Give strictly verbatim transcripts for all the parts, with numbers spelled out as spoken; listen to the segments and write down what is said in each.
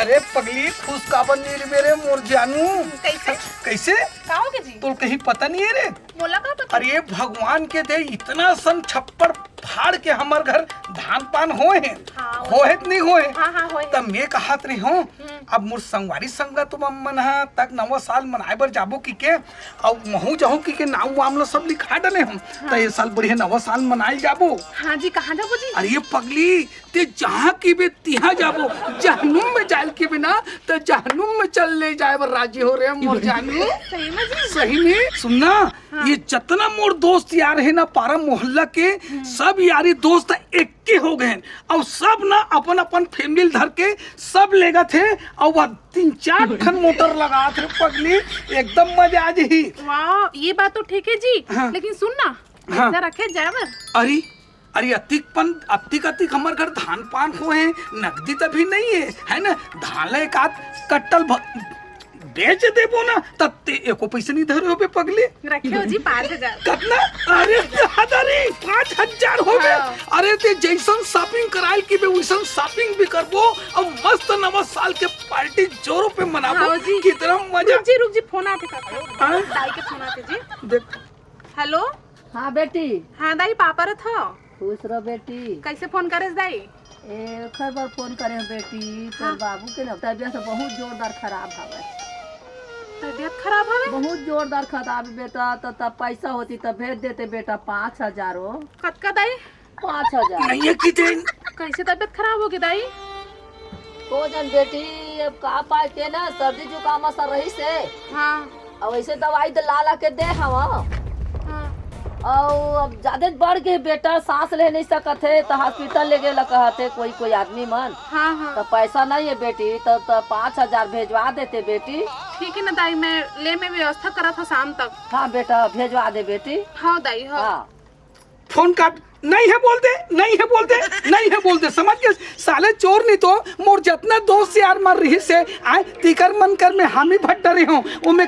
अरे पगली, खुश काबर नहीं रे मेरे मोर जानू? कैसे? कैसे? का हो गे जी? तोर कहीं पता नहीं है रे? मोला का पता? अरे भगवान के दे इतना सन छप्पड़ फाड़ के हमर घर धान पान होए हे। हाँ, होए त नहीं होए? हाँ, हाँ, होए। त मैं कहत रही हूँ, हम्म। अब मोर संगवारी संगत मन ह तक नवा साल मनाए बर जाबो कि के, अउ महू जाहूँ कि के नाम वाम ला सब लिखा डले हूँ। हाँ। त ये साल बढ़िया नवा साल मनाए जाबो। हाँ जी, कहाँ जाबो जी? अरे ये पगली, ते जहाँ किबे तिहाँ जाबो, जहनुम में जाए किबे ना, त जहनुम में चल ले जाए बर राजी हो रे मोर जानू। सही में जी? सही में। सुनना, हाँ। ये जतना मोर दोस्त यार हे ना पारा मोहल्ला के, हम्म। सब यारी दोस्त एक के हो गए हैं। अउ सब ना अपन अपन फैमिली धर के सब लेगत हे, अउ वह तीन चार ठन मोटर लगात हे पगली, एकदम मजा आ जाही। वाह, ये बात तो ठीक है जी। हाँ। लेकिन सुन ना, हाँ। पैसा रखे जाए बर। अरे अरे अतिक पन, अतिक अतिक हमर घर धान पान होए हे, नकदी तभी नहीं है, है ना? धान ला एक आध कट्टल भ-, बेच देबो ना, तब ते एको पैसा नहीं धरे होबे पगली। रखे हो जी पाँच हजार। कतना? अरे दादा रे, पाँच हजार होबे। हाँ। अरे ते जैसन shopping कराइल किबे वैसन shopping भी करबो, अउ मस्त नवा साल के party जोरों पे मनाबो। हाँ जी। कितना मजा। रुक जी, रुक जी, फोन आते काका। हाँ? दाई के फोन आते जी। देख। हेलो। हाँ बेटी। हाँ दाई, पापा रथ। खुश रह बेटी। कैसे फोन करेस दाई? ए, एखर बर फोन करे हूँ बेटी, तोर हाँ। बाबू के ना तबियत बहुत जोरदार खराब हवे। तबियत खराब हवे? बहुत जोरदार खराब बेटा, त, त पैसा होती त भेज देते बेटा, पाँच हजार हो। कतका दाई? पाँच हजार। नहीं है कि दिन। कैसे तबियत खराब हो गई दाई? को जन बेटी, अब का पाए के ना, सर्दी जुकाम असन रहिस हे। हाँ। अब ऐसे दवाई तो ला ला के दे हवा। हाँ। अउ अब ज्यादा बढ़ गए बेटा, सांस ले नहीं सकत हे, तो hospital ले गेला कहत हे कोई, कोई आदमी मन। हाँ, हाँ। तो पैसा नहीं है बेटी, तो, तो पाँच हजार भेजवा देते बेटी। ठीक है ना दाई, मैं ले में व्यवस्था करत हूँ शाम तक। हाँ बेटा, भेजवा दे बेटी। हाँ दाई, हाँ। हाँ। फोन काट। नहीं है बोल दे, नहीं है बोल दे, नहीं है बोल दे, समझ गे? साले चोर नहीं तो मोर जतना दोस्त यार मन रहिस हे, आए, तिकर मन कर में हामी भर डरे हूँ। ओमे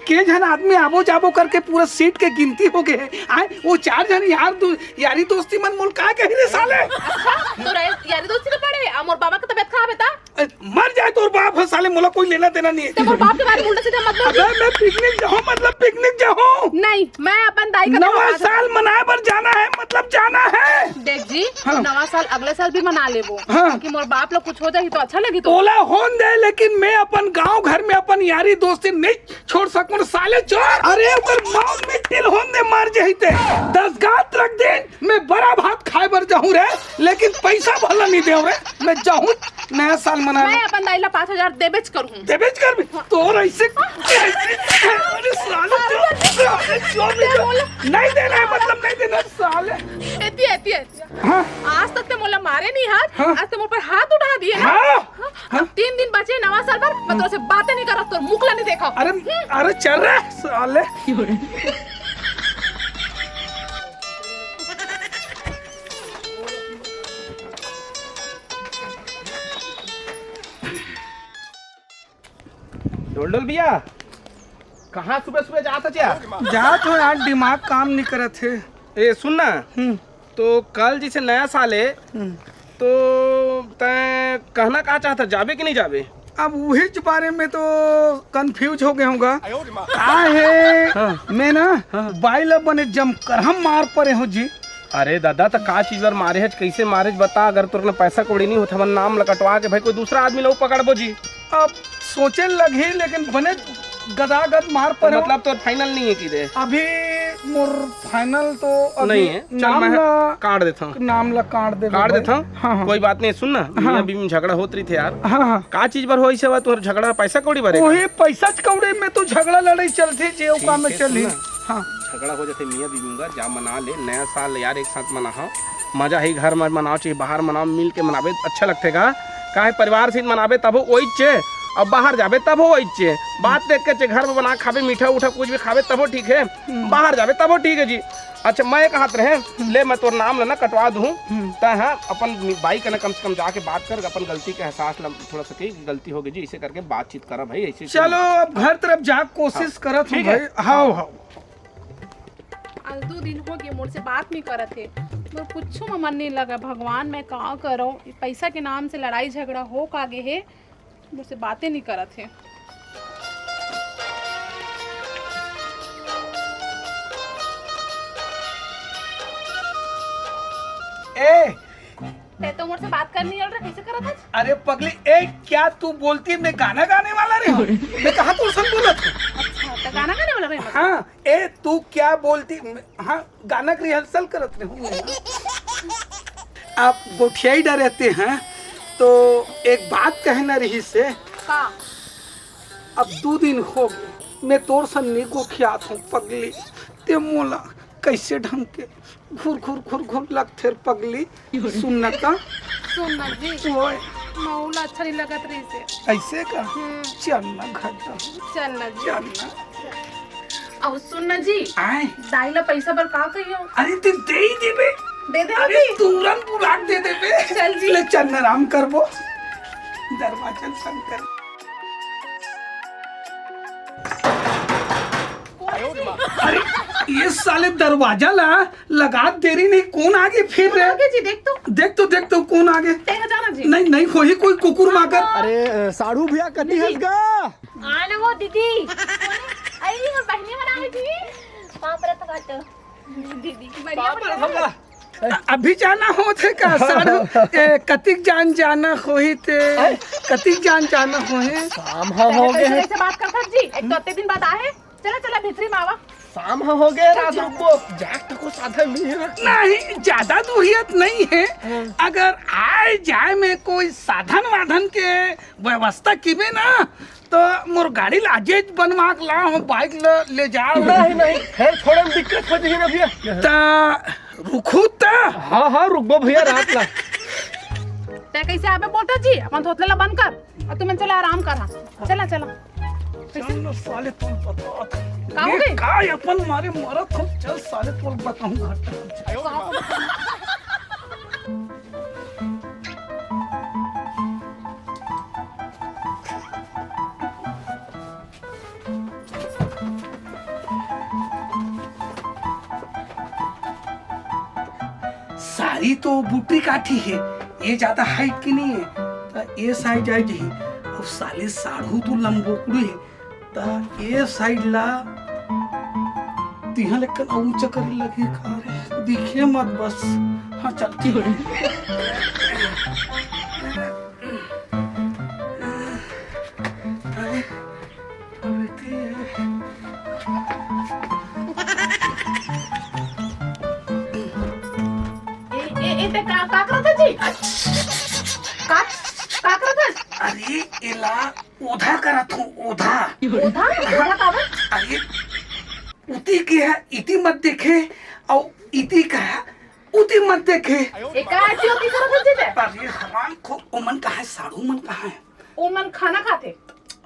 के झन आदमी आबो जाबो करके पूरा सीट के गिनती हो गए हे। आए, वो चार झन यार दो-, यारी दोस्ती मन मोल का कही रे साले? अच्छा, तोर यारी दोस्ती तो पड़े, आ मोर बाबा के तबियत खराब है ता? ए, मर जाए तोर बाप ह साले, मोला कोई लेना देना नहीं है। ते मोर बाप के बारे में उल्टा सीधा मत बोल। अबे मैं picnic जाहूँ, मतलब picnic जाहूँ। नहीं, मैं अपन दाई का नवा साल मनाए बर जाना है, मतलब जाना है। देख जी, हाँ। नवा साल अगले साल भी मना लेबो। हाँ। कि मोर बाप लोग कुछ हो जाही तो अच्छा लगी तो। ओला होन दे, लेकिन मैं अपन गांव घर में अपन यारी दोस्ती नहीं छोड़ सकूं साले चोर। अरे ओकर मौत में टिल होन दे, मर जाही ते। दस गात रख दे। मैं बड़ा भात खाए बर जाहूँ रे, लेकिन पैसा भला नहीं देव रे। मैं जाहूँ नया साल मनाए मैं बर। अपन दाई ला पाँच हजार देबेच करहूँ। देबेच कर भी? तोर ऐसे, ऐसे, अरे साले, जो, साले, जो भी कर, नहीं देना है, मतलब नहीं देना, साले। एती, एती, एती। हाँ। आज तक ते मोला मारे नहीं हाथ, हाँ। आज ते मोर पर हाथ उठा दिए ना। हाँ। हाँ? हाँ। अब तीन दिन बचे नवा साल बर, मैं तोर से बातें नहीं करत, तोर मुख ला नहीं देखा। अरे, अरे चल रे, साले। डोल डोल भैया, कहाँ सुबह सुबह जात हच? जात हो यार, दिमाग काम नहीं करत हे। ए, सुन ना, हम्म। तो कल जैसे नया साल है, हम्म। तो तैं कहना का चाहत हच, जाबे कि नहीं जाबे? अब उहीच बारे में तो confuse हो गए हूँगा। का हे, हाँ। मैं ना हाँ। बाई ला बने जम कर हम मार परे हूँ जी। अरे दादा, त का चीज बर मारे हच, कैसे मारे हच बता। अगर तोर करा पैसा कौड़ी नहीं होत, हमन नाम ला कटवा के भाई कोई दूसरा आदमी ला पकड़बो जी। अब सोचे लगही, लेकिन बने गदागद मार तो परे हूँ। मतलब तोर final नहीं है कि दे? अभी मोर final तो अभी नहीं है। चल, नाम मैं ला काट देता हूँ। नाम ला काट दे काट भाई। देता हूँ। हाँ, हाँ। कोई बात नहीं, सुन ना, हाँ। मियाँ बीवी में झगड़ा होत रही थे यार। हाँ, हाँ। का चीज बर हो इसे हुआ तोर झगड़ा, पैसा कौड़ी बर है? वही पैसा कौड़ी में तो झगड़ा लड़ाई चलथे, जे काम में चलही। हाँ। झगड़ा हो जाथे मियाँ बीवी में, जा मना ले, नया साल यार एक साथ मनाहा, मजा ही घर में मनाओ, चाहे बाहर मनाओ, मिल के मनाबे अच्छा लगथे गा। काहे परिवार से मनाबे तभो ओइच हे, अब बाहर जाबे तभो ओइच हे। बात देख के चाहे घर में बना खाबे, मीठा उठा कुछ भी खाबे तभो ठीक है, हम्म। बाहर जाबे तभो ठीक है जी। अच्छा मैं कहत रहे, हम्म। ले मैं तोर नाम ला ना कटवा दूँ, हम्म। त हाँ अपन बाई कने कम से कम जाके बात कर, अपन गलती के एहसास ला थोड़ा सा कि गलती हो गई जी, इसे करके बातचीत करा भाई, ऐसे चलो अब घर तरफ जा कोशिश हाँ। करत हूँ ठीक है। भाई। हाँ, हाँ। हाँ। आज दो दिन हो गए मोर से बात नहीं करत हे, मोर कुछू में मन नहीं लगा। भगवान मैं का करूँ, पैसा के नाम से लड़ाई झगड़ा हो का गे हे, मोर से बातें नहीं करत हे। ए, तै तो मोर से बात करनी हल रे, कैसे करत हस? अरे पगली, ए, क्या तू बोलती है मैं गाना गाने वाला रे हूँ? मैं कहाँ तोर संग बोलत हूँ? अच्छा, तो गाना गाने वाला रे? हाँ, ए, तू क्या बोलती? हाँ, गाना के रिहर्सल करत रहे हूँ। आप गोठियाई डरे रहते हैं, तो एक बात कहना रही से। का? अब दू दिन हो गए, मैं तोर संग नी गोठियात हूँ पगली, ते मोला कैसे ढंग के घुर घुर घुर घुर लगथे रे पगली। सुन न का। सुन ना जी। ओए। मऊ ला अच्छा नहीं लगत रही से। ऐसे का? हम्म। चल ना घर जाओ। चल ना जी। चल ना। अब सुन ना जी। आए। दाई ला पैसा बर का कहियो? अरे तू दे ही देबे। दे दे अरे जी। तुरंत बुला के दे देबे। चल जी। ले चल ना आराम करबो। दरवाजा बंद कर। अरे ये साले दरवाजा ला लगात देरी नहीं, कौन आगे फिर कौन रे? आगे जी, देख तो। देख तो, देख तो कौन आगे। तेरा जाना जी। नहीं, नहीं होही कोई कुकुर माकर। अरे, अ, साढ़ू भैया कति दीदी। हंस गा? आने वो दीदी। अरे, वो बहनी बना है जी। पाँव परत हंव तो। दीदी, बढ़िया, बढ़िया। अ-, अभी जाना होथे का साढ़ू? ए, कतिक जान जाना होही ते? हैं? कतिक जान जाना होही? शाम ह हो पहले तो गए। ऐसे बात करता जी, एक तो अतने दिन बाद आए। चला, चला, भीतरी में आवा। शाम ह हो गए, रात रुकबो। जाए तको साधन नहीं है ना। नहीं, ज्यादा दूरियत नहीं है। हाँ। अगर आए जाए में कोई साधन वाधन के व्यवस्था किबे ना, तो मोर गाड़ी ला आजेच बनवा के ला, हम बाइक ले, ले जा। नहीं, नहीं, फिर थोड़े में दिक्कत हो जाही ना भैया। ता रुकहू ता? हाँ, हाँ, रुकबो भैया, रात ला। तै कैसे आबे मोटर जी? अपन थोथले ला बंद कर। अब तुमन चला आराम कर, हाँ। चला, चला। चल ना साले, तोल बता। का हो ये गई? का अपन मारे मरत हो? चल साले, तोल बताऊंगा। सारी तो बुटरी काठी है, ये ज्यादा हाइट की नहीं है, तो ये साइड जाए जी। और साले साढ़ू तो लंबोकड़ू है, त ए साइड ला तिहा ले कन ऊंचा करे लगे का रे? दिखे मत बस। हाँ, चल, ठीक है। अरे, अरे, ते ए, ए, ए, ते का, का करत हस जी? का, का करत हस? अरे, एला ओधा करत हूँ, ओधा। ओधा? ओधा काबर? अरे, उती के है, इती मत देखे, अउ इती का है, उती मत देखे। ए, का ऐसी होती करत हस जी ते? अरे, हराम खो, ओमन कहाँ है, साढ़ू मन कहाँ है? ओमन खाना खाथे।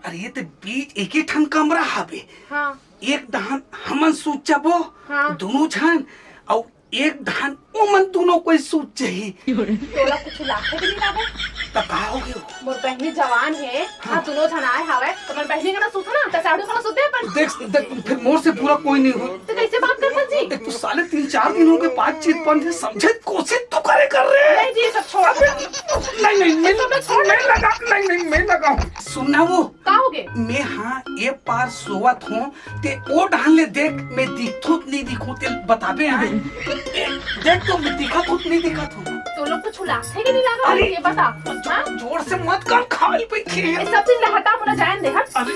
अरे, ये ते बीच एक ही ठन कमरा हवे। हाँ। एक डहन हमन सूत जाबो, हाँ। दोनों झन, अउ एक डहन ओमन दूनों कोई सूत जाही। तोला कुछ लागथे कि नहीं लागे? त का हो गयो? मोर बहिनी जवान हे, हाँ। हाँ, दूनों झन आए हावय, त मोर बहिनी के ना सूत ना, त साढ़ू के ना सूत दे अपन। देख, देख, फिर मोर से बुरा कोई नहीं हो। त कैसे बात करथस जी? एक तो साले तीन चार दिन हो गए बातचीत बंद है, समझे कोशिश तो करे कर रहे। नहीं जी, ये सब छोड़। अबे, नहीं, नहीं, मैं, ये सब मैं छोड़। मैं लगा, नहीं, नहीं, मैं लगा। सुनना वो, का हो गे? मैं हाँ ए पार सोवत हों, ते ओ डहन ले देख, मैं दिखथों त नहीं दिखों, ते बताबे हाँ। ए, देख तो मैं दिखत हों त नहीं दिखत हों। तो लोग कुछ उलास है कि नहीं लगा? अरे, ये बता। जो-, हाँ? जोर से मत कर, खाल पे खेल। ये सब चीज ले हटा, मुझे जान दे, हट। अरे।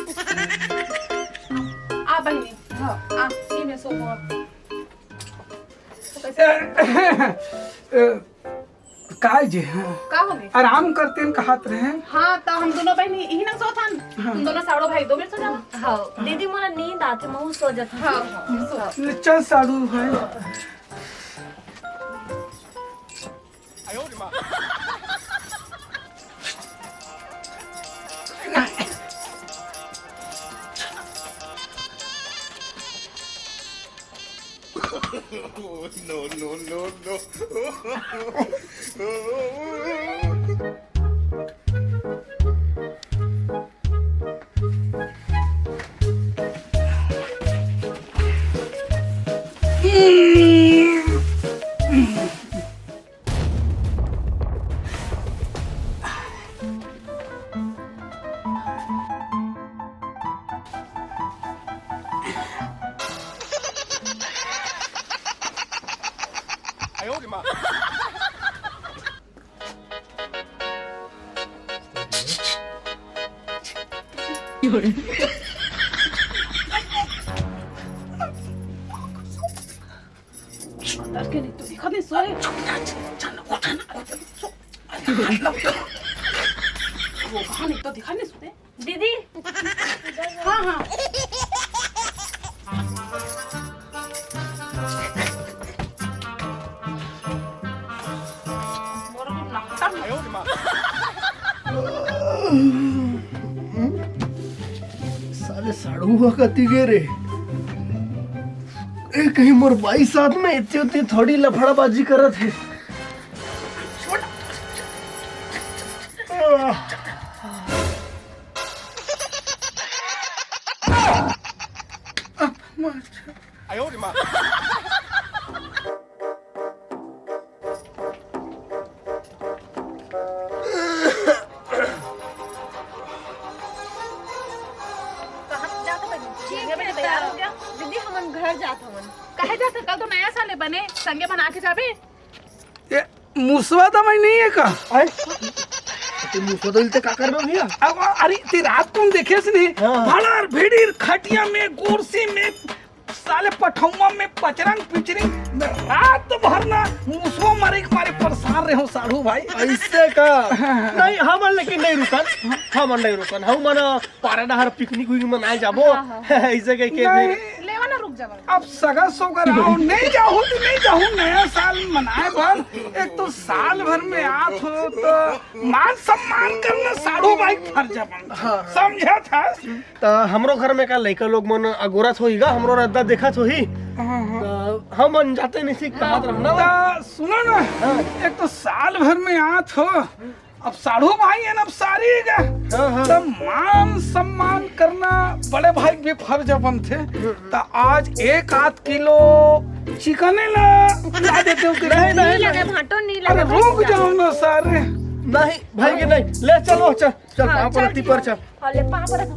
आ बहिनी, हाँ। आ, ये मैं सोवत हों। काय जे, हाँ। का होगे? आराम करते हैं, कहत रहे। हाँ, त हम दोनों बहिनी इही ना सोथन। हाँ। तुम दोनों साड़ो भाई दो मेर सो जाओ। हाँ, दीदी, मोला नींद आथे, महू सो जाथन। हाँ, हाँ, सो। ले चल साड़ू भाई। No, no, no, no. डर के नहीं तो दिखा नहीं सोए। वो कहाँ नहीं तो दिखा नहीं सोते। दीदी। हाँ, हाँ। मोर को लगता नहीं। साले साढ़ू ह कति गे रे? ए, कहीं मोर बाई साथ में इतनी उतनी थोड़ी लफड़ाबाजी करत हे। कहाँ जात हन? ठीक हे, तैयार हो गया? दीदी, हमन घर जात हवन। काहे जात? कल तो नया साल हे बने, संगे मना के जाबे। ए, मुसवा दवाई नहीं है का? आय? ते मुसवा दवाई ते का करबे भैया? अब, अरे, ते रात को हम देखे से नहीं? हाँ। भड़र भिड़िर खटिया में, गोरसी में, साले पठौआ में पचरंग पिचरिंग, रात भर ना मुसवा मारे के मारे परेशान रहे हो साढ़ू भाई। ऐसे का? हाँ, हाँ। नहीं, हमन लेकिन नहीं रुकन, हमन नहीं रुकन। हम मन पारा डहर पिकनिक उकनिक मनाए जाबो। हाँ, हाँ। ऐसे कह के नहीं। फिर लेवा ना, रुक जावा। अब सगा सोगर आओ, नहीं जाहू तो नहीं जाहू, नया साल मनाए बर। एक तो साल भर में आत हो तो मान सम्मान करना साढ़ू भाई के फर्ज बन। हाँ, हाँ। समझत हस? त हमरो घर में का लइका लोग मन अगोरत होही गा, हमरो रद्दा देखत होही। हाँ, हाँ। त हमन जाते नहीं सीख पात रहना। त सुनो ना, हाँ। एक तो साल भर में आत हो, अब साढ़ू भाई है ना, अब सारी गा। हाँ, हाँ। त मान सम्मान करना बड़े भाई के भी फर्ज बनथे। हम्म। त आज एक आध किलो चिकने ला ला देते हो कि नहीं, नहीं, नहीं लगे नहीं। भाटो, नहीं अरे लगे रुक भाटो। जाओ ना सारे। नहीं भाई के नहीं, ले चलो, चल। चल, हाँ, पाँव चल, पड़ती पर चल। हाँ, ले, पाँव पड़त हूँ।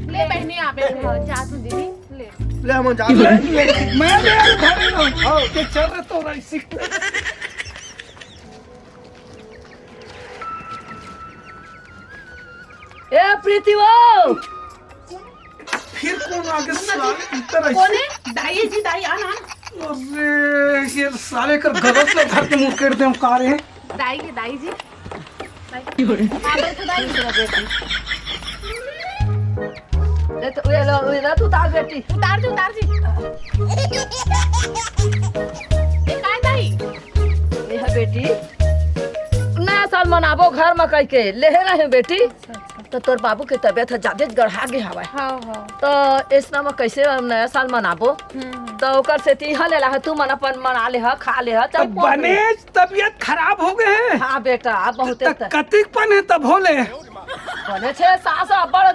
ले, बहिनी, आ, बहिनी। हाँ, जा तू, दीदी, ले। ले, हम जा। ले, ले, मैं ले, अरे, धरे ना। हाँ। के चल रहे तो रही सीख। ए, प्रीति वो। फिर कौन आगे साले इधर ऐसे? कौन है? दाई जी, दाई, आन, आन। अरे, ये साले कर गलत से धर के मुंह कर दे हम का रे? दाई के, दाई जी। हाँ, बैठो दाई। ले तो, ये लो, ये लो, तू उतार बेटी। उतार जी, उतार जी। ये काय दाई? ये है बेटी, नया साल मनाबो घर में कह के लेहे रहे बेटी। तो तोर बाबू के तबीयत ह जादे गड़हा गे हवय। हाँ, हाँ। तो अइसना म कइसे नया साल मनाबो? हम्म, हम्म। तो ओकर सेती इहाँ ले लाहे, तू मन अपन मना ले ह, खा ले ह, चल तो पढ़ ले। बने तबीयत खराब हो गए है। हाँ बेटा, बहुत त एक त- कतिक पन है तब होले? बने छे सास अब्बड़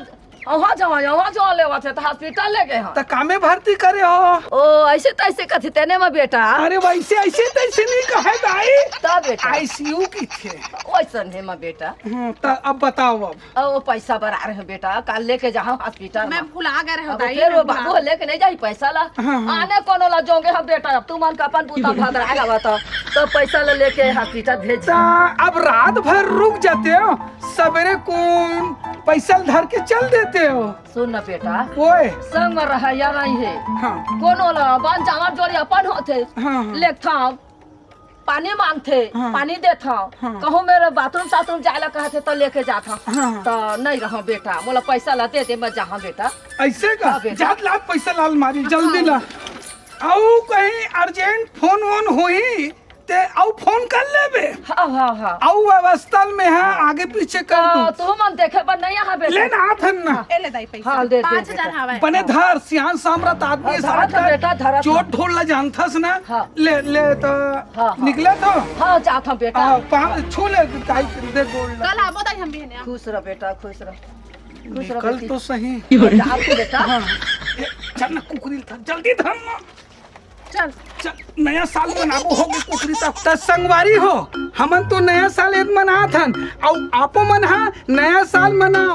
अहाँ जाओ, अहाँ जाओ लेवा छे, तो हॉस्पिटल ले गए हैं। त कामे भर्ती करे हो? ओ, ऐसे तैसे कथी तेने में बेटा। अरे वैसे ऐसे तैसे नहीं कहे दाई। तब बेटा। आईसीयू की थे। वैसन है में बेटा। हम्म, त अब बताओ अब। ओ, पैसा बर आ रहे हैं बेटा, कल लेके जाओ हॉस्पिटल मैं में। भुला गए रहे अब दाई, फिर मैं वो भुला बाबू लेके नहीं जाई पैसा ला। हाँ, हाँ। आने कोनो ला जोंगे हम बेटा, अब तुमन का अपन बूता भदरा गवा तो, तो पैसा ला लेके हॉस्पिटल भेज। त अब रात भर रुक जाते हो, सवेरे कौन पैसा ला धर के चल देते हो। सुन न बेटा, ओए। संग में रहा या नहीं है। हाँ। कोनो ला बान जावर जोड़ी अपन होते। हाँ, हाँ। लेखा पानी मांगथे, हाँ। पानी देथव। हाँ। कहूँ मेरे बाथरूम साथरूम जाए ला कहथे त लेके जाथव। हाँ। त नहीं रहो बेटा, मोला पैसा ला दे दे, मैं जाहूँ बेटा। ऐसे का? हाँ बेटा। जात ला पैसा ला अलमारी, जल्दी ला। हाँ। अउ कहीं अर्जेंट फोन वोन होही ते अउ फोन कर लेबे। हाँ, हाँ, हाँ। अउ व्यवस्था में है, आगे पीछे कर हाँ, दू। तू मन देखे बर नहीं आहा बेटा। ले ना, आथन ना। हाँ। ए ले दाई पैसा। हाँ, दे, दे, पाँच हजार बेटा। हवय। बने धर, सियान सामरथ आदमी हाँ, है, धरत हन बेटा, धरत हन। चोट ढोल ला जानथस ना। हाँ। ले, ले तो हाँ, हाँ। निकले तो। हाँ, जात हूँ बेटा। हाँ, पाँव छू ले, दाई दे गोड़ ला। कल आबो दाई हम बिहने। खुश रह बेटा, खुश रह। खुश रह निकल बेटी। तो सही। जा तू बेटा। हाँ। ए, चल ना कुकरी ल धर, जल्दी धर ना। चल। चल, नया साल मनाबो होगे कुकरी तक। त संगवारी हो, हमन तो नया साल एद मनात हन, अउ आपो मन हा नया साल मनाओ।